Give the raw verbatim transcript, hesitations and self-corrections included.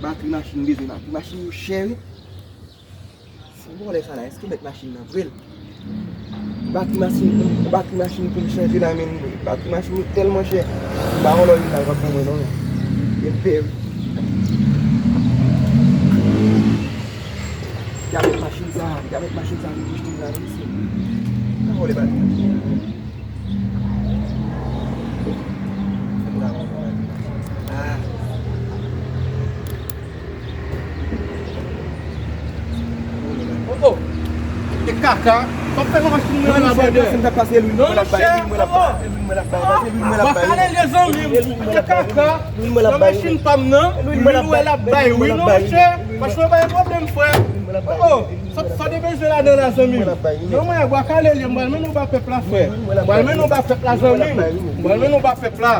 Batri machin m bezwen, batri machin yo chè wi. Se vòlè sa la, èske mèt machin nan vre l? Batri machin, batri machin pou m chanje la, men batri machin yo tèlman chè. M pa wè lè youn la pap ban mwen non, men. Gen pè wi. Gade machin sa, gade machin sa, nou achte la, men se. Nan vòlè batri machin. Ah. Oh, oh. E kaka. Kòm fè mwen si mwen la bòdè. Non, monchè, oh, oh. W ap pale de zanmi m. E kaka. Nan machin pa m nan. Lwil wè l ap bay wi, non, monchè. Paske w pa gen pwoblèm, frè. Oh, oh. Sa, sa w te bezwen ladan la, zanmi m? Non, mwen, bwa kale li, m pral mennen w ba pèp la, frè. M pral mennen w ba pèp la, zanmi m. M pral mennen w ba pèp la.